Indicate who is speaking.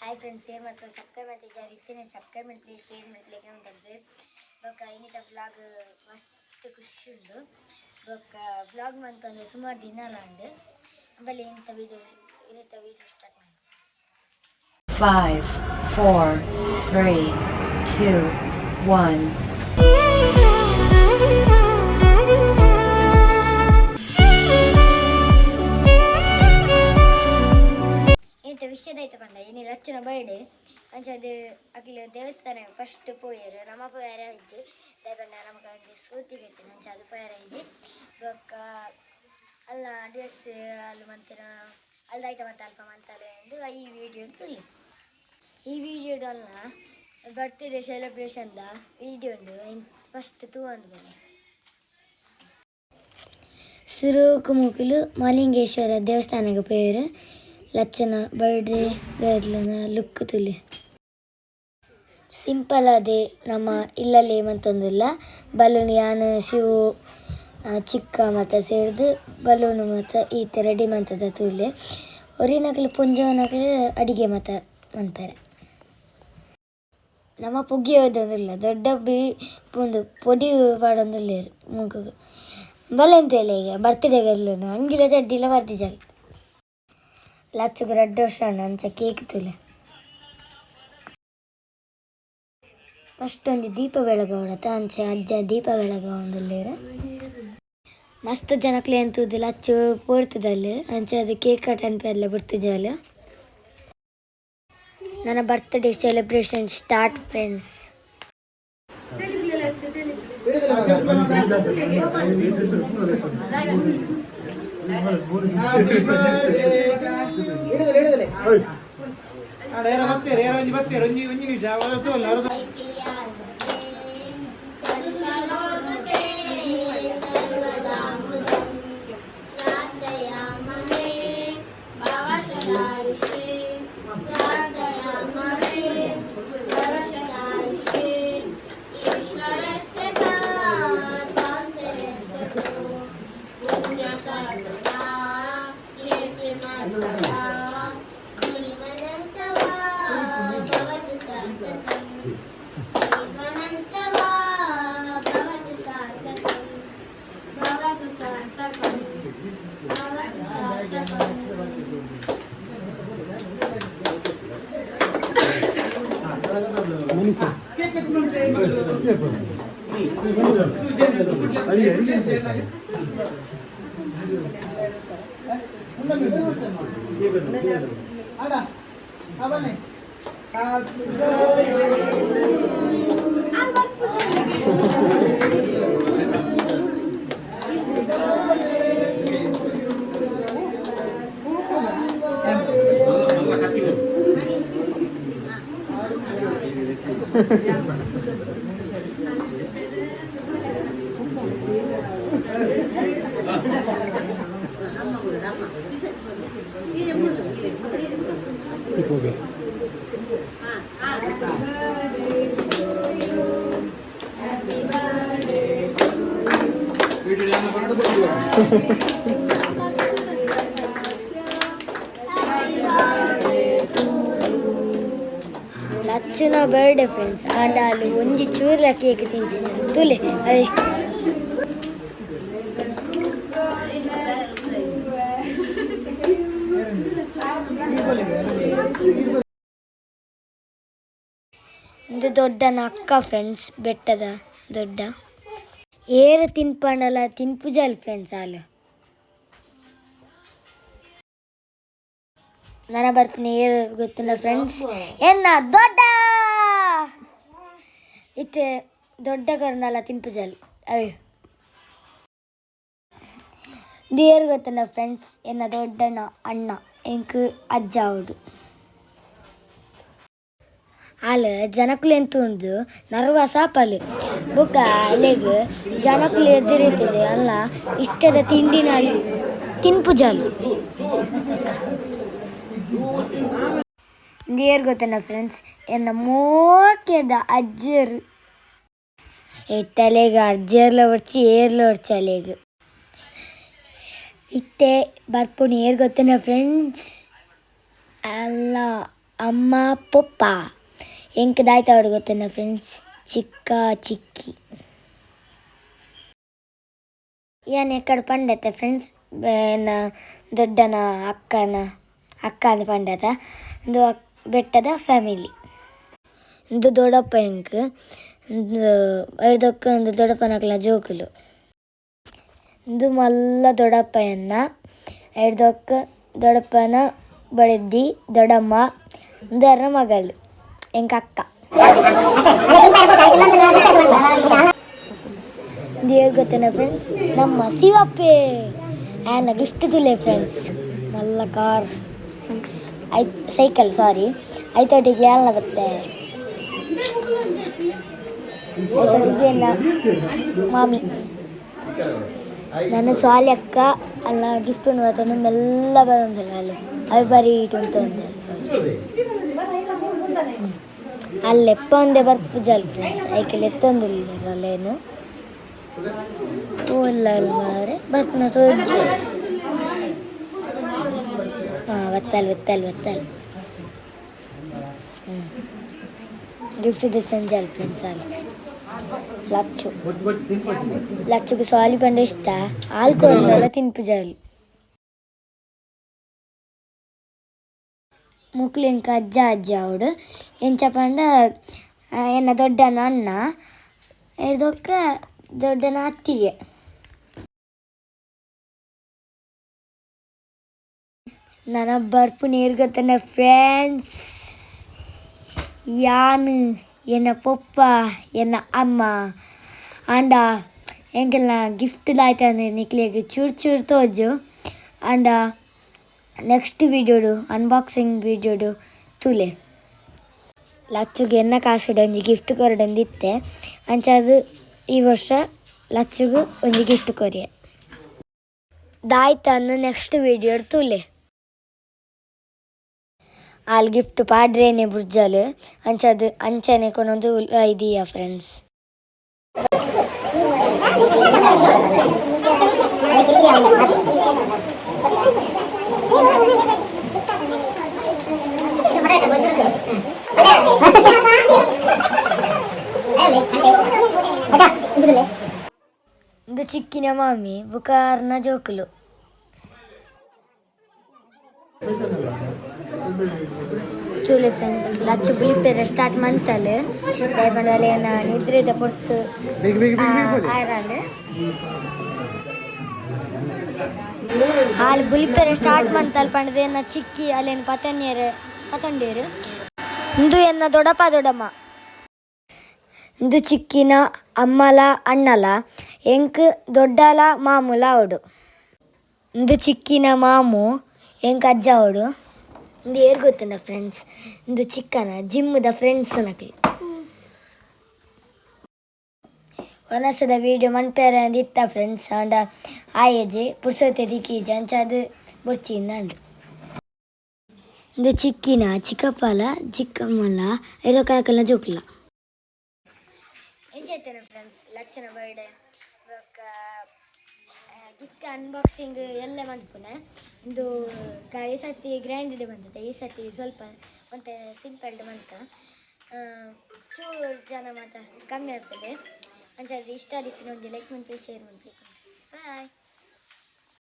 Speaker 1: Hi friends, share ಮತ್ತು subscribe ಮಾಡ್ತಿದ್ದಾರೆ ಇತ್ತೇನೆ. Subscribe ಮಾಡಿ ಪ್ಲೀಸ್, ಶೇರ್ ಮಾಡಿ, ಲೈಕ್ ಮಾಡ್ತಾರೆ. ಬೊಕ್ಕ ಇನ್ನಿತ ವ್ಲಾಗ್ ಮಸ್ತ್ ಖುಷಿ ಉಂಡು. ಬೊಕ್ಕ ವ್ಲಾಗ್ ಮಂತಂದ್ರೆ ಸುಮಾರು ದಿನ ಉಂಡು. ಬಲ್ಲಿ ಇಂಥ ವೀಡಿಯೋ, ಇನ್ನಿತ ವೀಡಿಯೋ ಸ್ಟಾರ್ಟ್ ಮಾಡಿ.
Speaker 2: 5, 4, 3, 2, 1.
Speaker 1: ಇಂಥ ವಿಷಯದಾಯ್ತು ಪಂಡ ಇನಿ ಲಚ್ಚನ ಬರ್ಡೆ. ಅಂಚಾದ್ ಅಕ್ಲು ದೇವಸ್ಥಾನ ಫಸ್ಟ್ ಪೋಯೆರ್. ನಮ ಪೋಯೆರೆ ಇಜ್ಜಿ. ದಾಯೆ ಪಂಡ ನಮಕ್ ಒಂಜಿ ಸೂತಿಗೆ ಇತ್ತಿನ, ಅಂಚ ಅದು ಪೋಯೆರೆ ಇಜ್ಜಿ. ಬೊಕ್ಕ ಅಲ್ಲ ಡ್ರೆಸ್ ಅಲ್ಲ ಮಂತಿನ ಅಲ್ದಾಯ್ತ ಮತ್ತೆ ಅಲ್ಪ ಮಂತಲೆ ಎಂದು ಈ ವಿಡಿಯೋ ತುಲ್ಲಿ. ಈ ವಿಡಿಯೋಡು ಅಲ್ಲ ಬರ್ತ್ಡೇ ಸೆಲೆಬ್ರೇಷನ್ದ ವಿಡಿಯೋ ಉಂಡು. ಫಸ್ಟ್ ತೂವಂದು ಬನ್ನಿ. ಸುರುಕು ಮುಕುಲು ಮಾಲಿಂಗೇಶ್ವರ ದೇವಸ್ಥಾನಕ್ಕೆ ಪೋಯೆರ್. ಲಚ್ಚನ ಬರ್ಡೇ ಗರ್ಲ್ನ ಲುಕ್ ತುಲಿ. ಸಿಂಪಲ್ ಅದೇ ನಮ್ಮ ಇಲ್ಲಲ್ಲಿ ಮಂತೊಂದುಲ್ಲ. ಬಲೂನ್ ಯಾನ್, ಶಿವು, ಚಿಕ್ಕ ಮಾತ ಸೇರ್ದು ಬಲೂನ್ ಮಾತ ಈತ ರೆಡಿ ಮಂತದ ತೂಲೆ. ಒರಿನಕ್ಲು ಪೊಂಜೋನಕ್ಲು ಅಡಿಗೆ ಮಾತ ಮನ್ಪೆರೆ. ನಮ ಪುಗ್ಗಿಯೋದೊಂದುಲ್ಲ, ದೊಡ್ಡ ಬಿ ಒಂದು ಪೊಡಿ ಪಾಡೊಂದುಲ್ಲೆರ್ ಮೂಕುಗು. ಬಲೆ ಎಂತ ಈಗ ಬರ್ತ್ಡೇ ಗರ್ಲ್ ಅಂಗಿಲ ಚಡ್ಡಿಲ ಬರ್ತಿಜಲ್. ಲಚ್ಚುಗು ರಡ್ಡ್ ವರ್ಷ ಆಂಡ್, ಅಂಚ ಕೇಕ್ ತೂಲೆ. ಫಸ್ಟ್ ಒಂಜಿ ದೀಪ ಬೆಳಗಾವಡತ, ಅಂಚ ಅಜ್ಜ ದೀಪ ಬೆಳಗಾವೊಂದುಲ್ಲೆರ್. ಮಸ್ತ್ ಜನಕ್ಲೆನ್ ತೂದು ಲಚ್ಚು ಪೋರ್ತುದಲ್. ಅಂಚ ಅದು ಕೇಕ್ ಕಟ್ ಅನ್ಪೆರ್ಲ ಬುಡ್ತುಜಲ್. ನನ್ನ ಬರ್ತ್ಡೇ ಸೆಲೆಬ್ರೇಷನ್ ಸ್ಟಾರ್ಟ್ ಫ್ರೆಂಡ್ಸ್.
Speaker 3: ಹಿಡಿದಲೆ ಹಿಡಿದಲೆ. ಏರ ಬತ್ತೇರು, ಏರ ಒಂಜಿ ಬತ್ತೇರು, ಒಂಜಿ ಒಂಜಿ ನಿಮಿಷ ತೋಲ್ಲ. ಅಡ ಅವನೇ. Happy birthday.
Speaker 1: ಲಚ್ಚುನ ಬರ್ಡೇ ಫ್ರೆಂಡ್ಸ್. ಆಂಡ ಅಲ್ಲಿ ಒಂಜಿ ಚೂರ್ಲ ಕೇಕ್ ತಿಂಚಿನ ತುಲೆ ಅದೇ. ಒಂದು ದೊಡ್ಡನ ಅಕ್ಕ ಫ್ರೆಂಡ್ಸ್, ಬೆಟ್ಟದ ದೊಡ್ಡ. ಏರು ತಿನ್ಪಂಡಲ ತಿನ್ಪುಜಲ್ ಫ್ರೆಂಡ್ಸ್ ಆಲು. ನನ ಬರ್ಪಿನ ಏರು ಗೊತ್ತುಂಡ ಫ್ರೆಂಡ್ಸ್? ಎನ್ನ ದೊಡ್ಡ ಇತ್ತೆ ದೊಡ್ಡ ಕರ್ನಲ್ಲ ತಿನ್ಪುಜಲ್ ಅವೆ. ಏರು ಗೊತ್ತುಂಡ ಫ್ರೆಂಡ್ಸ್? ಎನ್ನ ದೊಡ್ಡಣ್ಣ ಅಣ್ಣ, ಎಂಕ್ ಅಜ್ಜ ಆವೊಡು. ಆಲ್ ಜನಕುಲು ಎಂತ ಉಂಡು ನರ್ವಸ್ ಆಪಲ್. ಬೊಕ್ಕ ಅಲೆಗ್ ಜನಕುಲು ಎದುರಿತದೆ ಅಲ್ಲ ಇಷ್ಟದ ತಿಂಡಿನ ತಿನ್ಪುಜಲ್. ಏರ್ ಗೊತ್ತುಂಡ ಫ್ರೆಂಡ್ಸ್? ಎನ್ನ ಮೋಕೆದ ಅಜ್ಜೆರ್. ಇತ್ತಲೆಗ್ ಅಜ್ಜೆರ್ಲ ಒರ್ಚಿ, ಏರ್ಲ ಒರ್ಚಿ ಅಲೆಗ್. ಇತ್ತೆ ಬರ್ಪುನಿ ಏರ್ ಗೊತ್ತುಂಡ ಫ್ರೆಂಡ್ಸ್? ಅಲ್ಲ. ಅಮ್ಮ ಪೊಪ್ಪ ಎಂಕ್ ದಾಯ್ತ ಗೊತ್ತೇನ ಫ್ರೆಂಡ್ಸ್ ಚಿಕ್ಕ ಚಿಕ್ಕಿ ಯಾನ್ ಎಕ್ಕಡ ಪಂಡತೆ ಫ್ರೆಂಡ್ಸ್ ಎನ್ನ ದೊಡ್ಡನ ಅಕ್ಕನ ಅಕ್ಕ ಅಂದ್ ಪಂಡತ ಇಂದು ಬೆಟ್ಟದ ಫ್ಯಾಮಿಲಿ ಇಂದು ದೊಡ್ಡಪ್ಪ ಎಂಕ್ ಐದಕ್ಕ ಒಂದು ದೊಡ್ಡಪ್ಪನಕ್ಲ ಜೋಕುಲು ಇಂದು ಮಲ್ಲ ದೊಡ್ಡಪ್ಪ ಎನ್ನ ಐದಕ್ಕ ದೊಡ್ಡಪ್ಪನ ಬಳೆದ್ದಿ ದೊಡ್ಡಮ್ಮ ಇಂದು ಮಗಳು ಎಂಕ್ ಅಕ್ಕ ದೇವ್ರ ಗೊತ್ತೇನ ಫ್ರೆಂಡ್ಸ್ ನಮ್ಮ ಶಿವಪ್ಪೆ ಆ್ಯನ ಗಿಫ್ಟ್ ತುಲೆ ಫ್ರೆಂಡ್ಸ್ ಮಲ್ಲ ಕಾರ್ I cycle ಸಾರಿ ಐತೋಟಿಗೆ ಯಾಲ್ನ ಬತ್ತೆ ಐತೋಟಿಗೆ ಮಾಮಿ ನನ್ನ ಸಾಲಿ ಅಕ್ಕ ಅಲ್ಲ ಗಿಫ್ಟ್ ಉಂಡು ಬರ್ತದೆ ಮೆಲ್ಲ ಬರೋದಿಲ್ಲ ಅಲ್ಲಿ ಅವು ಬರೀ ಇಟ್ಟು ಅಂತ ಅಲ್ಲೆಪ್ಪ ಒಂದೇ ಬರ್ಪುಜಲ್ ಫ್ರೆಂಡ್ಸ್ ಐಕೆಲ್ಲ ಎತ್ತೊಂದಿಲ್ಲ ಅಲ್ಲೇನು ಹೂವೆಲ್ಲ ಅಲ್ಲಿ ಮಾರೆ ಬರ್ಪುನ ತೋಜು. ಹಾಂ, ಬತ್ತಲ್ ಬತ್ತಲ್ ಬತ್ತಲ್. ಗಿಫ್ಟ್ ಸಂಜಲ್ ಫ್ರೆಂಡ್ಸ್ ಅಲ್ಲಿ ಲಚ್ಚು ಲಚ್ಚುಗೆ ಸಾಲಿ ಪಂಡ ಇಷ್ಟ ಆಲ್ಕೋಹಾಲ್ ಎಲ್ಲ ತಿನ್ಪುಜಾಲು. ಮುಕ್ಲು ಎಂಕ ಅಜ್ಜ ಅಜ್ಜಿ ಅವಡು ಎಂಚ ಪಂಡ ಎನ್ನ ದೊಡ್ಡನ ಅಣ್ಣ ಎರ್ದೊಕ್ಕ ದೊಡ್ಡನ ಅತ್ತಿಗೆ. ನನ್ನ ಬರ್ಪು ನೀರು ಗೊತ್ತನ ಫ್ರೆಂಡ್ಸ್. ಯಾನು ಎನ್ನ ಪೊಪ್ಪ ಎನ್ನ ಅಮ್ಮ ಆಂಡ ಎಂಕೆಲ್ಲ ಗಿಫ್ಟ್ ಲಾಯ್ತಂದ್ರೆ ನಿಕ್ಲೆಗ್ ಚೂರು ಚೂರು ತೋಜು. ಆಂಡ ನೆಕ್ಸ್ಟ್ ವೀಡಿಯೋಡು ಅನ್ಬಾಕ್ಸಿಂಗ್ ವೀಡಿಯೋಡು ತೂಲೆ. ಲಚ್ಚುಗೆ ಎನ್ನ ಕಾಸುಡು ಒಂಜಿ ಗಿಫ್ಟ್ ಕೊರಡೊಂದಿತ್ತೆ, ಅಂಚಾದ್ ಈ ವರ್ಷ ಲಚ್ಚುಗು ಒಂಜಿ ಗಿಫ್ಟ್ ಕೊರಿಯೆ. ದಾಯ್ತಂದು ನೆಕ್ಸ್ಟ್ ವೀಡಿಯೋಡು ತೂಲೆ. ಆಲ್ ಗಿಫ್ಟ್ ಪಾಡ್ರೇನೆ ಬುರ್ಜಲ್ ಅಂಚಾದ್ ಅಂಚನೆ ಕೊನೊಂದು ಇದೀಯ ಫ್ರೆಂಡ್ಸ್. ಇಂದು ಚಿಕ್ಕಿನ ಮಾಮಿ ಬುಕಾರ್ನ ಜೋಕುಲು. ತೂಲೆ ಫ್ರೆಂಡ್ಸ್, ಲಚ್ಚು ಬುಲಿಪೆರೆ ಸ್ಟಾರ್ಟ್ ಮಂತಲ್ ದಾಯೆ ಏನ ನಿದ್ರೆದ ಪೊರ್ತು ಆಯ್ರಾಂಡ್. ಆಲ್ ಬುಲಿಪೆರೆ ಸ್ಟಾರ್ಟ್ ಮಂತಲ್ ಪಂಡದ ಎನ್ನ ಚಿಕ್ಕಿ ಅಲ್ಲೇನು ಪತೊನ್ಯರು ಪತೊಂಡೇರು. ಇಂದು ಎನ್ನ ದೊಡ್ಡಪ್ಪ ದೊಡ್ಡಮ್ಮ. ಇಂದು ಚಿಕ್ಕಿನ ಅಮ್ಮಲ ಅಣ್ಣಲ. ಎಂಕ್ ದೊಡ್ಡಲ ಮಾಮುಲ ಅವಡು. ಇಂದು ಚಿಕ್ಕಿನ ಮಾಮು ಎಂಕ್ ಅಜ್ಜ ಅವಡು. ಇಂದು ಏರ್ ಗೊತ್ತುಂಡ ಫ್ರೆಂಡ್ಸ್? ಇಂದು ಚಿಕ್ಕನ ಜಿಮ್ಮದ ಫ್ರೆಂಡ್ಸ್ ನಕಲಿ. ವನಸದ ವೀಡಿಯೋ ಮನ್ಪೆರೆ ಇತ್ತ ಫ್ರೆಂಡ್ಸ್, ಆಂಡ ಆಯೇಜಿ ಪುರ್ಸೊತೆ ತಿಕ್ಕೀಜಿ, ಅಂಚಾದ್ ಬೊರ್ಚಿ ಇಂದ್. ಇಂದು ಚಿಕ್ಕಿನ ಚಿಕ್ಕಪ್ಪಲ ಚಿಕ್ಕಮ್ಮಲ ಎಡೋ ಜೋಕುಲ. ಎಂಚ ಫ್ರೆಂಡ್ಸ್ ಲಕ್ಷಣ ಬರ್ಡೇ ಬೊಕ್ಕ ಗಿಫ್ಟ್ ಅನ್ಬಾಕ್ಸಿಂಗ್ ಎಲ್ಲ ಮನ್ಪುನೆ. ಇಂದು ಈ ಸರ್ತಿ ಗ್ರ್ಯಾಂಡ್ ಬಂದಿದೆ, ಈ ಸರ್ತಿ ಸ್ವಲ್ಪ ಒಂತೆ ಸಿಂಪಲ್ ಮಂತ, ಚೂರು ಜನ ಮಾತ ಕಮ್ಮಿ ಆಗ್ತದೆ. ಅಂಚಾದ್ ಇಷ್ಟ ಆದಿತ್ತಿನ ಒಂಜಿ ಲೈಕ್ ಮಂತ್, ಶೇರ್ ಮಂತ್. ಬಾಯ್.